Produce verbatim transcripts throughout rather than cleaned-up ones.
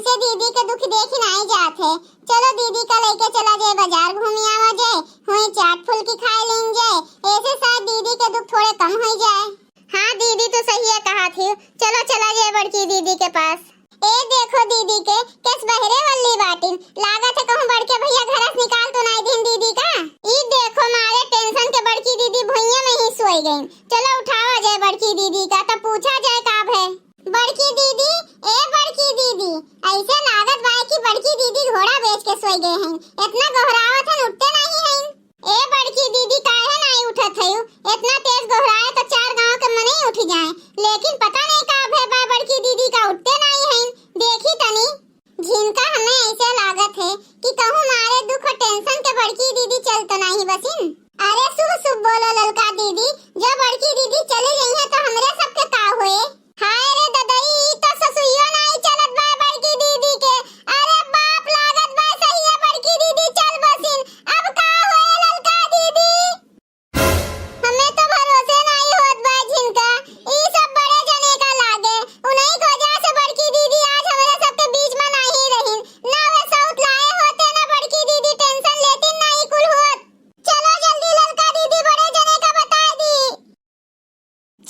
से दीदी के दुख देखी नाई जात है। चलो दीदी का लइके चला जाए, बाजार घूमी आवा जाए, हुई चाट फुल्की खाए लेन जाए, ऐसे शायद दीदी के दुख थोड़े कम होई जाए। हाँ दीदी, तू सही है कहा थी, चलो चला जाए बड़की दीदी के पास। ए देखो दीदी के, केस बहरे वल्ली बाटिन, लागत है कहूँ बड़के भैया घर से निकाल तो नाई दिन दीदी का। ई देखो मारे tension के बड़की दीदी भुइये में ही सोई गईं। चलो उठावा जाए बड़की दीदी का, तब पूछा जाए का भय। बड़की दीदी, ए बड़की दीदी, ऐसे लागत बाय कि बड़की दीदी घोड़ा बेच के सोई गए हैं। इतना गोहरावत हन, उठते नहीं हैं। ए बड़की दीदी, काहे नाई उठत हयू? इतना तेज गोहराए तो चार गांव के मनई उठ जाए, लेकिन पता नहीं का भय बाय बड़की दीदी का, उठते नाई हैं। देखी तनी। झिनका, हमें ऐसे लागत है कि कहूँ मारे दुख और tension के बड़की दीदी चल तो नाई बसिन। अरे शुभ शुभ बोलो ललका दीदी, जो बड़की दीदी चली गई है तो हमरे सबके का होए? हाय रे ददई, ई तो ससुइयो नाई चलत बा बड़की दीदी के। अरे बाप, लागत बा सही है बड़की दीदी चल बसिन। अब का होए ललका दीदी? हमें तो भरोसे नाई होत बा झिनका, ई सब बड़े जने का लागे। उन्हीं की वजह से बड़की दीदी आज हमरे सबके बीच में नाई रहिन। ना वे सौत लाए होते, ना बड़की दीदी tension लेती, ना ई कुल होत। चलो जल्दी ललका दीदी बड़े जने का बताए दी।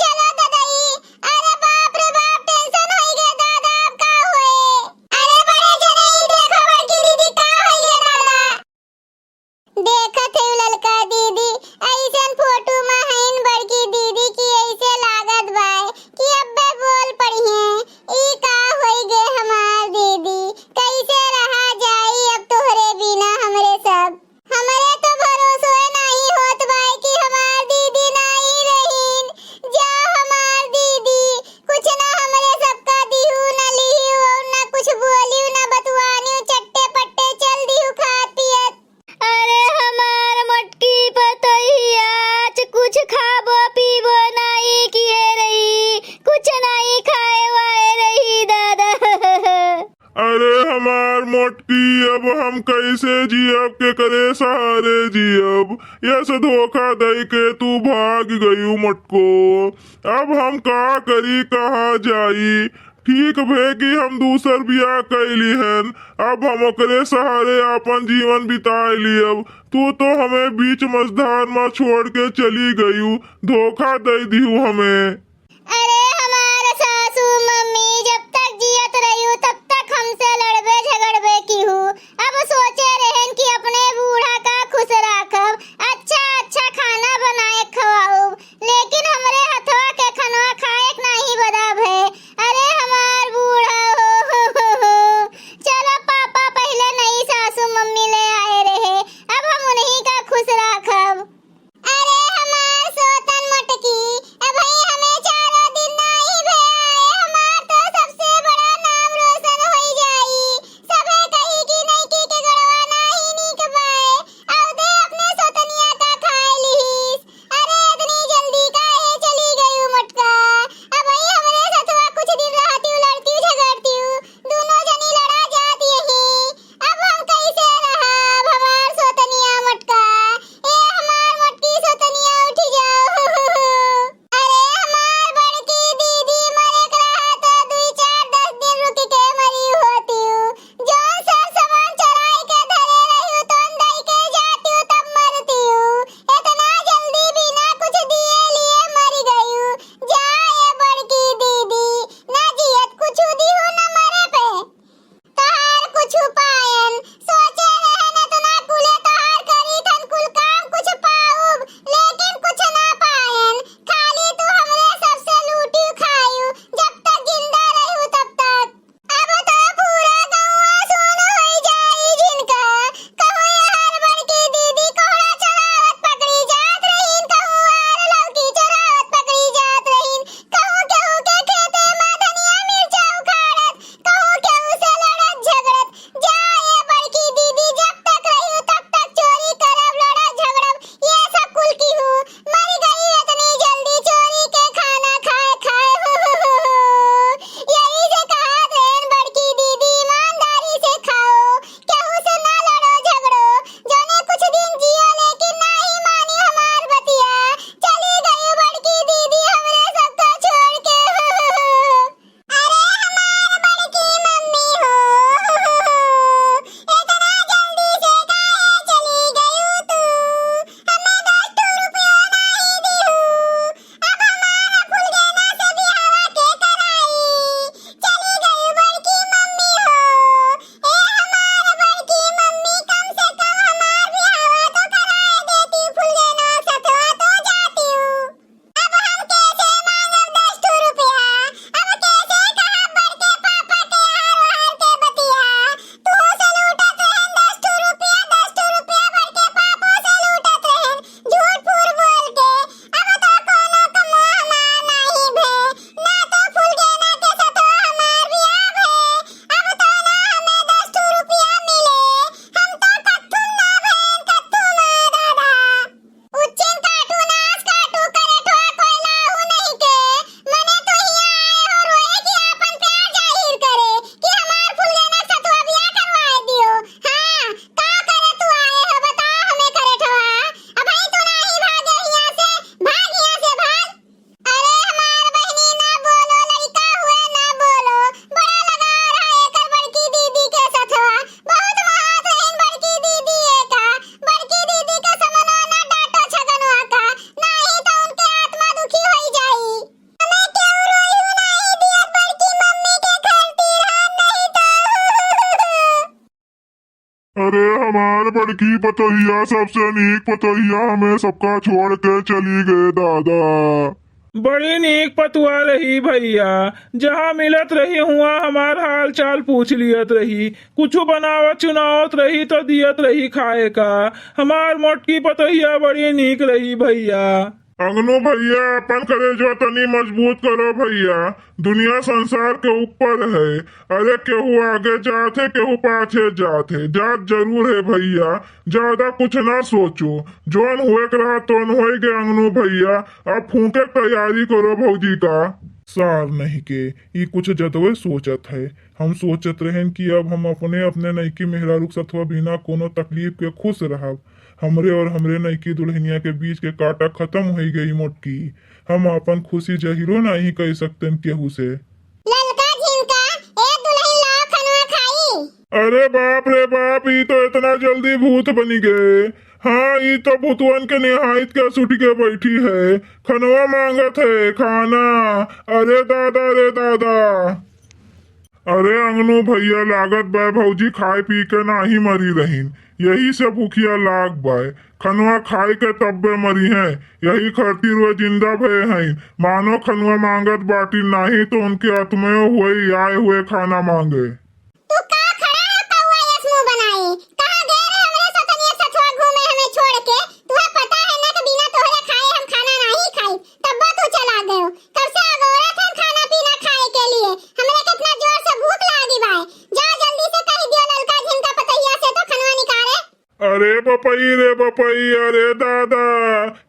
चलो ददई, अरे बाप रे बाप, tension होई गए दादा, अब का होए? अरे बड़े जने, ई देखो बड़की दीदी, का होई गए दादा? देखत है ललका दीदी, ऐसन photo में हईन बड़की दीदी की ऐसे लागत बाय कि अब्बे बोल पड़िहें। ई का होई गए हमार दीदी, कैसे रहा जाई अब तोहरे बिना हमरे सब? हमरे तो भरोसो नाई होत बाय कि हमार दीदी नाई रहीन। जा हमार दीदी, कुछ ना हमरे सबका दिहू, ना लिहू और ना कुछ बोलियो, ना बतुआनियो, चट्टे पट्टे चल दिहू खात पियत। अरे हमार मोटकी पतोहिया, आज कुछ खाबो पीबो नाई किहे रही, कुछ नाई खाए वाए रही दादा। अरे हमार मोटकी, अब हम कैसे जियब, केकरे सहारे जियब? यस धोखा दई के तू भाग गयू मोटको। अब हम का करी, कहाँ जाई? ठीक भे कि हम दूसर बियाह कइ लिहन, अब हम ओकरे सहारे आपन जीवन बिताए लियब। तू तो हमें बीच मझधार मा छोड़ के चली गयू, धोखा दइ दिहू हमें। अरे हमार सासू मम्मी, जब तक जियत रहिउ, तब तक हमसे लड़बे झगड़बे किहू। अब सोचे रहेन कि अपने बूढ़ा का खुश राखब, अच्छा अच्छा खाना बनाए खवाउब, लेकिन हमरे हथवा के खनवा खाए के नाहीं बदब है। अरे हमार बूढ़ा हो, हो, हो, हो। चलो पापा पहिले नई सासू मम्मी ले आए रहे, अब हम उन्हीं का खुश राखब। अरे हमार सोतन मोटकी, ए भाई हमें चारो दिन न अरे हमार बड़की पतोहिया सबसे नीक पतोहिया, हमें सबका छोड़ के चली गए दादा। बड़ी नीक पतुआ रही भइया, जहाँ मिलत रही हुआँ हमार हाल चाल पूछ लियत रही, कुछु बनावत चुनावत रही तो दियत रही खाए का। हमार मोटकी पतोहिया बड़ी नीक रही भइया। अंगनू भइया, अपन करेजवा तनी मजबूत करो भइया, दुनिया संसार के ऊपर है। अरे केहू आगे जात है, केहू पाछे जात है, जात जरूर है भइया। ज्यादा कुछ ना सोचो, जौन हुए के रहा तौन होई गए अंगनू भइया। अब फूंके के तैयारी करो भौजी का। सार नहीं के, ई कुछ जतवे सोचत है। हम सोचत रहेन कि अब हम अपने, अपने नइकी मेहरारू के सथवा बिना कोनो तकलीफ के खुश रहब। हमरे और हमरे नइकी दुल्हनिया के बीच के कांटा खतम होई गई मोटकी। हम आपन खुशी जहिरो नाही कह सकतेन केहू से। ललका झिमका, ए दुल्हन लाओ खनवा खाई। अरे बाप रे बाप, ई तो इतना जल्दी भूत बनी गए। हाँ, ई तो भूतवन के निहाइत के सुट के बैठी है, खनवा मांगत है, खाना। अरे दादा रे दादा। अरे अंगनू भइया, लागत बाय भौजी खाए पी के नाही मरी रहीन, यही से भूखिया लाग बाय। खनवा खाए के तब्बे मरी हैं, यही खातिर वे जिंदा भए हैं। मानो खनवा मांगत बाटी, नाही तो उनके आत्मयो हुए आए हुए खाना मांगे। तू का खड़ा है कौआ यस मुंह बनाए? कहाँ गए रहे हमरे सतनिया सथवा घूमे हमें छोड़ के? तुहे पता है ना कि बिना तोहरे खाए हम खाना नाही खाई, तब्बो तू चला गयो। कब से अगोरत है खाना पीना खाए के लिए, हमरे कितना जोर से भूख लागी बाय। जा जल्दी से कह दियो ललका झिमका पतोहिया से तो खनवा निकारे। अरे बपई रे बपई, अरे दादा,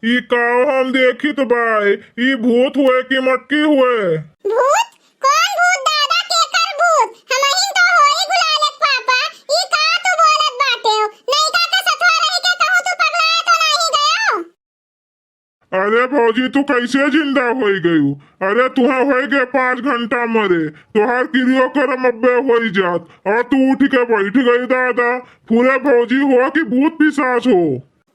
ई काव हम देखित बाय, ई भूत हुए कि मटकी हुए? भूत? कौन भूत दादा, केकर भूत? हमहिन तो होई गुलाले के पापा, ई का तू बोलत बाटे हो? नइका के सथवा रह के कहूँ तू पगलाए तो नाही गयो? अरे भौजी, तू कैसे जिंदा होई गयू? अरे तुहा होई गए पाँच घंटा मरे, तोहार किरियो करम अब्बे होई जात, और तू उठ के बैठ गई दादा। पूरे भौजी हो कि भूत पिशाच हो?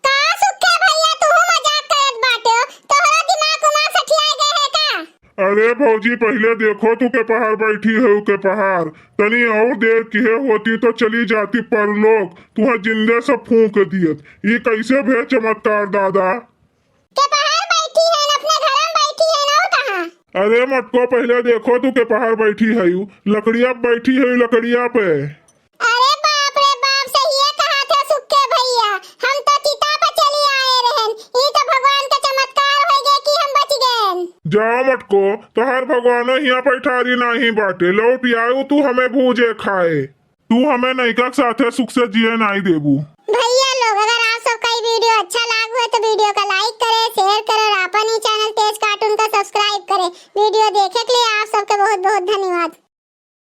का सुखे भैया, तू मजाक करत बाटे हो? तोहरा दिमाग उमाग सठिया गए है का? अरे भौजी, पहिले देखो तू के पहाड़ बैठी है के पहाड़, तनी और देर किहे होती तो चली जाती परलोक, तुहा जिंदे से फूंक दियत। ई कैसे भे चमत्कार दादा? के पहाड़ बैठी है, अपने घर में बैठी है ना, और कहाँ? अरे मटको, पहिले देखो तू के पहाड़ बैठी है, लकड़िया पे बैठी है, लकड़िया पे। अरे बाप रे बाप, सहिए कहा थे सुक्के भैया, हम तो चिता पे चली आए रहन, ई तो भगवान के चमत्कार हो गए कि हम बच गए। जाओ मटको, तोहार भगवानो हिया पैठारी नाही बाटे, लौट आयु तू हमें भूजे खाए, तू हमें नैका के साथे सुख से जिए नाही देबू। भैया लोग, अगर आप सबका ई video अच्छा लाग हुए तो video का like करे, share करे और आपन ई channel तेज cartoon का subscribe करे। Video देखे के लिए